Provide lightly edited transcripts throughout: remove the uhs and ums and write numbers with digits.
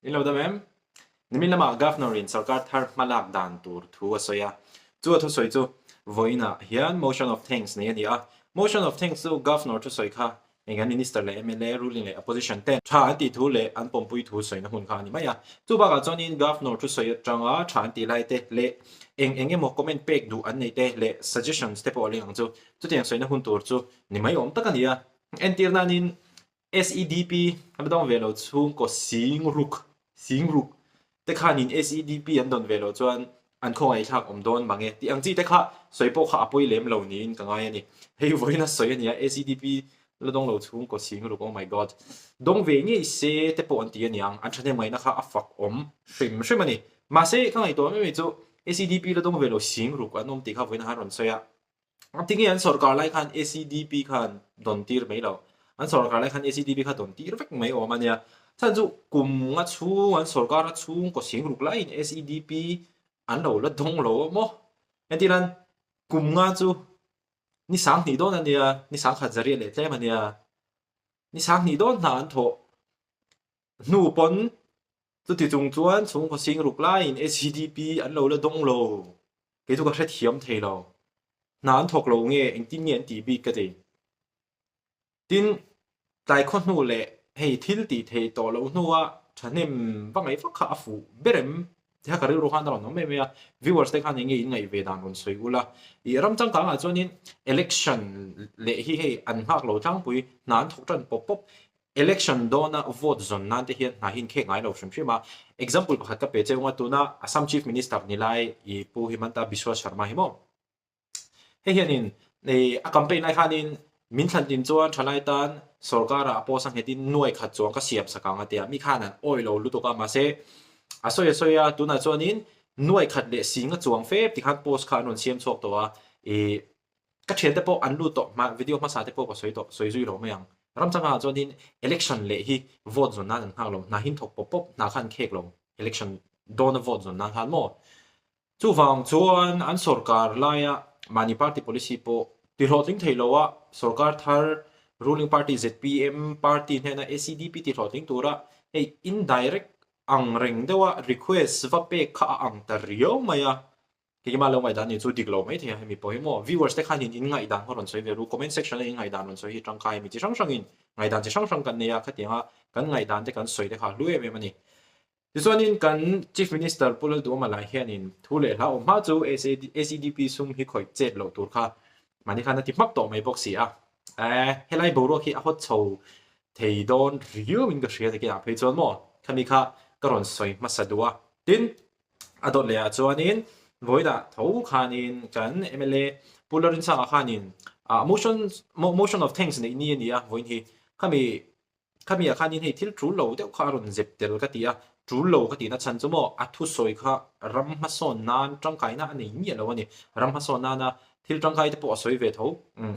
In lo dam em? Nimin lamah Governor in sorkar thar hmalak dan tur thu a sawi a. Chu a thusawi chu vawiinah hian Motion of Thanks nei a ni a. Motion of Thanks chu Governor thusawi kha eng an Minister leh mla, ruling leh opposition ten tha an tih thu leh an pawmpui thu sawina hmun kha a ni mai a. Chu bakah chuanin Governor thusawi atanga tha an tih lai te leh eng eng emaw comment pek duh an nei te leh suggestions te pawh a leng ang chu. Chutiang sawina hun tur chu ni mai awm tak a ni a. Entir nanin SEDP a la dawng ve lo chhungkaw sing ruk, sing ruk, te khanin SEDP an dawn ve loh chuan an khawngaihthlak awm dawn mang e tih ang chi te kha sawi pawh kha a pawi lem lo niin ka ngai a ni. Hei vawiin a sawi a nia SEDP la dawng lo chhungkaw sing ruk oh my god dawng ve ngei se te pawh an ti a niang an thahnem ngaihna kha a fak awm hrim hrim a ni. Mahse ka ngaihtuah mai mai chu SEDP la dawng ve lo sing ruk an awm tih kha vawiin a han rawn sawi a. Tinge an sawrkar lai khan ACDP khan dawn tir mai lo. An sawrkar lai khan ACDP kha dawn tir vek mai awm a nia. Chhan chu kum nga chhung an sawrkar a chhung kaw sing ruk laiin ACDP an lo la dawng lo a maw? Entir nan kum nga chu ni sanghnih dawn a nia, ni sangkhat zariah leh tlem a nia. Ni sanghnih dawn hna an thawh hnu pawn chuti chung chuan chhungkaw sing ruk laiin ACDP an lo la dawng lo. Kei chu ka hrethiam thei lo. Hna an thawk lo nge engtin nge an tih bik ka ti. Tin, tlai khaw hnu leh hei thil tih thei tawh loh hnua thahnem va ngaih vak kha a fuh ber em? Tikha ka rilru khan a rawn awm em em a, viewers te khan eng nge in ngaih ve dan rawn sawi ula. Ih ram changkangah chuanin election leh hi hei an nghak lo tlangpui, hna an thawk tan pawp pawp. Election dawna vote zawn nan te hian hna hi inkhek ngai lo hrim hrim a. Example pakhat ka pe cheu nga tuna Assam Chief Minister ni lai i Pu Himanta Biswa Sharma hi maw? Hei hianin i a campaign lai khanin min thlan tin chuan thalai tan sorkarah post a nghetin nuai khat chuang ka siam sak ang a tia. Mi khan an awih lo lutuk a mahse a sawi a sawi a tunah chuanin nuai khat leh singa chuang fep tikhan post kha an rawn siam chhuak tawh a i Ka thiante pawh an lut tawh hma, video hmasa te pawh ka sawi tawh, sawi zui lo mai ang. Ram changah chuanin election leh hi vote zawn nan an nghak lo, hna hin thawk pawp pawp, hna kha an khek lo, election dawna vote zawn nan khan maw? Chuvang chuan an sorkar laia mahni party policy pawh ti hlawhtling thei lo a, sorkar thar ruling party zpm party hnena ACDP ti hlawhtling tura hei indirect ang reng deuha request va pek kha a ang ta riau mai a. Keimah lo ngaihdan nih chu dik lo mai thei a, hemi pawh hi maw viewers te khan in in ngaihdan kha rawn sawi ve ru, comment section a in ngaihdan rawn sawi hi tangkai mi chi hrang hrang in ngaihdan chi hrang hrang kan nei a, khatiang a kan ngaihdan te kan sawi te kha a hlu em em a ni. Tichuanin kan Chief Minister Pu Lalduhawma lai hianin thu leh hla awm hma chu ACDP sum hi khawih chet loh tur kha mahni khan a ti hmak tawh mai bawk si a, eh helai boruak hi a hawt chho thei dawn riau in ka hria takin ah phei chuan maw khami kha ka rawn sawi hmasa duh a, tin A dawt leh ah chuanin vawidah tho khanin kan mla Pu Larinsanga khanin ah motion motion of thanks neih ni a ni a vawiin hi khami khami ah khanin hei thil tul lo deuh kha a rawn zep tel ka ti a tul lo ka tihna chhan chu maw a thusawi kha ram hmasawn nan tangkaina a nei miah lo a ni ram hmasawn nana thil tangkai te pawh a sawi ve tho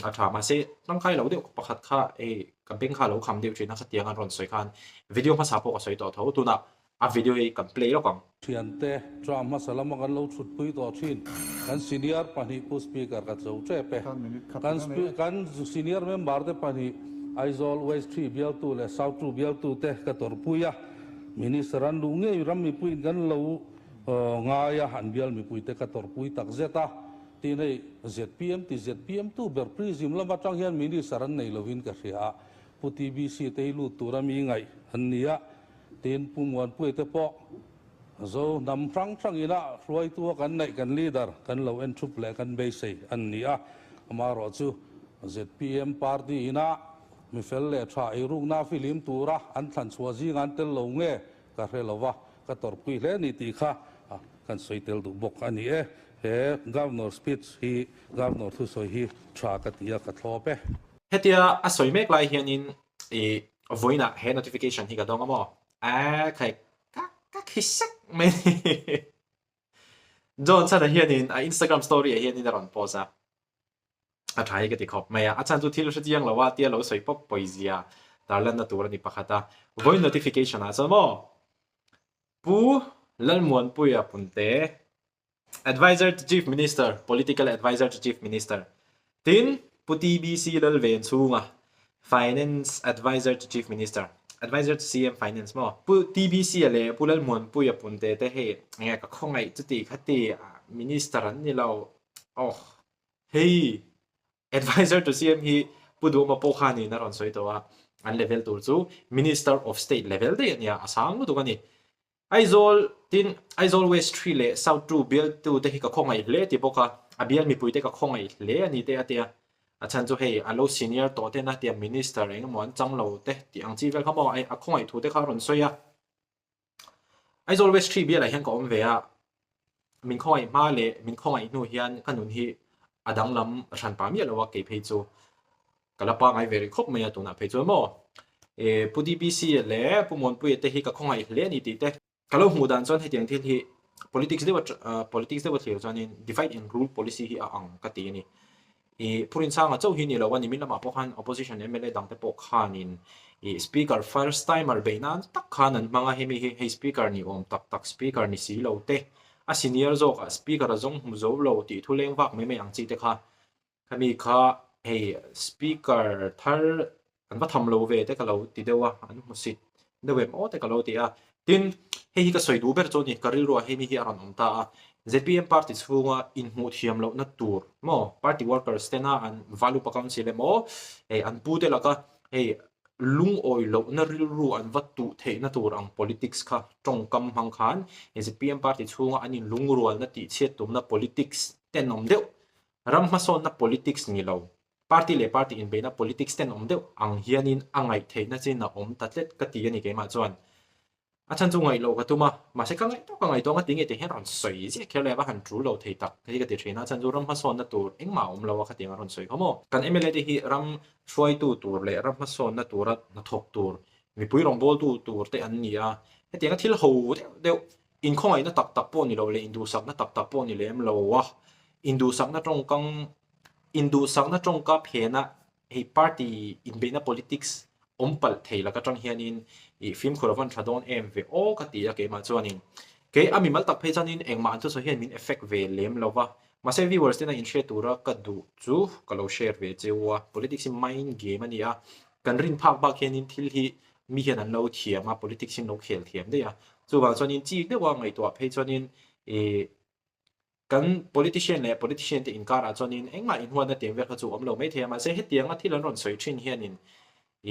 a tha mahse tangkai lo deuh pakhat kha hei ka beng kha a lo kham deuh thin a khatiang an rawn sawi khan video hmasa pawh ka sawi tawh tho tunah A video hi kan play lawk ang. Thiante, term hmasa lama kan lo thutpui tawh thin. Kan senior pahnih Pu Speaker ka cho tep e. Kan kan senior member te pahnih Aizawl West 3 bialtu leh South 2 bialtu te ka tawrhpui a. Minister an luh ngei ram mipuiin kan lo ngai a, an bial mipuite ka tawrhpui takzet a. Tin hei zpm ti zpm tu ber Prism lam atang hian Minister an nei lovin ka hria a. Pu TBC te hi lut tura mi ngaih an ni a. Tin, Pu Muanpuia te pawh Zo hnam hrang hrang ina hruaitua kan neih kan leader kan lo en thup leh kan beisei an ni a. Amaherawh chu zpm party ina mi fel leh tha eirukna filim tura an thlan chhuah zingah an tel lo nge ka hre lo va, ka tawrhpui hle ni tih kha kan sawi tel duh bawk a ni e. He Governor speech hi Governor thusawi hi tha ka ti a, ka thlawp e. Hetia a sawi mek lai hianin I vawiinah he notification hi ka dawng a maw? Aa khai ka ka khi sek mai ni. John chhan ah hianin a Instagram story ah hianin a rawn post a, a tha hi ka ti khawp mai a, a chhan chu thil hre chiang lo a tia lo sawi pawp pawi zia tarlanna tur a ni pakhat a, vawiin notification ah chuan maw Pu Lalmuanpuia Punte Adviser to Chief Minister, Political Adviser to Chief Minister, tin Pu TBC Lalven chhunga Finance Adviser to Chief Minister. Adviser to CM Finance maw? Pu TBC-a leh Pu Lalmuanpuia punte te hei enge ka khawngaih chuti khati Minister an ni lo. Ohh. Hei Adviser to CM hi Pu Duhma pawh khanin a rawn sawi tawh a, an level tur chu Minister of State level daih a nia, a sang lutuk a ni. Aizawl tin Aizawl West 3 leh South 2 bialtu te hi ka khawngaih hle ti bawk a, a bial mipui te ka khawngaih hle a ni te a tia. A chhan chu hei a lo senior tawh ten a tia Minister eng emaw an chang lo te tih ang chi vel kha maw a khawngaih thu te kha a rawn sawi a. Aizawl West 3 bialah hian ka awm ve a, min khawngaih hma leh min khawngaih hnu hian ka nun hi a danglam hran pah miah lo a kei phei chu. Ka la pangai ve rih khawp mai a tunah phei chuan maw e Pu DBC leh Pu Muanpuia te hi ka khawngaih hle a ni tih te. Ka lo hmuh dan chuan hetiang thil hi politics deuh politics deuh a thlir chuanin divide and rule policy hi a ang ka ti a ni. I Phurinchhanga chauh hi ni lo a nimin lamah pawh khan opposition mla dang te pawh khanin i speaker first timer beih nan tak khan an hmang a hemi hi hei speaker ni awm tak tak speaker ni si lo te a senior zawkah speaker a zawng hmu zo lo tih thu leng vak mai mai ang chi te kha Khami kha hei speaker thar an va tham lo ve te ka lo ti deuh a, an hmusit deuh em aw te ka lo ti a. Tin, hei hi ka sawi duh ber chu a ni, ka rilruah hei mi hi a rawn awm ta a. Zpm party chhunga inhmuh thiam lohna tur maw party workers tena an valupa council emaw hei an pute laka hei lungawi lohna rilru an va tuh theihna tur ang politics kha tawngkam hmang khan zpm party chhunga an inlungrualna tihchhiat tumna politics tenawm deuh Ram hmasawnna politics ni lo, party leh party inbeihna politics ten awm deuh ang hianin a ngaih theihna chin a awm ta tlet ka ti a ni keimah chuan. A chhan chu ngaih loh ka tum a, mahse ka ngaih tawk ka ngaih tawng a ti nge tih hian rawn sawi ziah kher leh a va han tul lo thei tak hei ka ti thin a, a chhan chu ram hmasawnna tur engmah a awm lo a khatiang a rawn sawi kha maw. Kan mla te hi ram hruaitu tur leh ram hmasawnna tura hnathawk tur, mipui rawngbawltu tur te an ni a, hetianga thil ho deuh deuh Inkhawngaihna tak tak pawh ni lo leh induhsakna tak tak pawh ni lem lo a, induhsakna tawngkang, induhsakna tawngka phena hei party inbeihna politics awm palh thei lak atang hianin ih fimkhur a van tha dawn em ve aw ka ti a keimah chuanin kei a mimal tak phei chuanin engmah an thusawi hian min effect ve lem lo va, mahse viewers tena inhriat tura ka duh chu ka lo share ve cheu a, politics hi mind game a ni a, kan rin phak bak hianin thil hi mi hian an lo thiam a, politics hi an lo khel thiam daih a. Chuvang chuanin chi deuha ngaihtuah phei chuanin ih kan politician leh politician te inkarah chuanin engmah inhuatna tiang vel kha chu awm lo mai thei a, mahse hetianga thil an rawn sawi thin hianin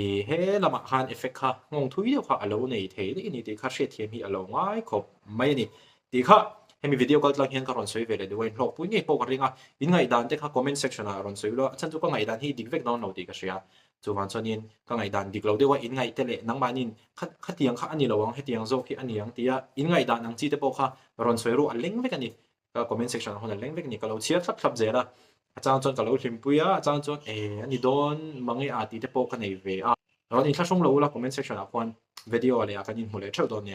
ih he lamah khan effect kha nghawng thui deuh kha a lo nei thei daih a ni tih kha hriatthiam hi a lo ngai khawp mai a ni tih kha hemi video kal tlang hian ka rawn sawi ve leh duh a, inhlawhpui ngei pawh ka ring a, in ngaihdan te kha comment section ah rawn sawi ula, a chhan chu ka ngaihdan hi dik vek dawn lo tih ka hria. Chuvang chuanin ka ngaihdan dik lo deuha in ngaihte leh nangmahnin kha khatiang kha a ni lo ang, hetiang zawk hi a ni ang tia in ngaihdan ang chi te pawh kha rawn sawi ru a leng vek a ni. Ka comment section ah hawn a leng vek a ni. Ka lo chhiar thlap thlap zel a, a chang chuan ka lo hlimpui a, a chang chuan e a ni dawn mange a tih te pawh ka nei ve a. Rawn inthlahrung lo ula comment section ah khuan video leh ah kan inhmu leh theuh dawn nia.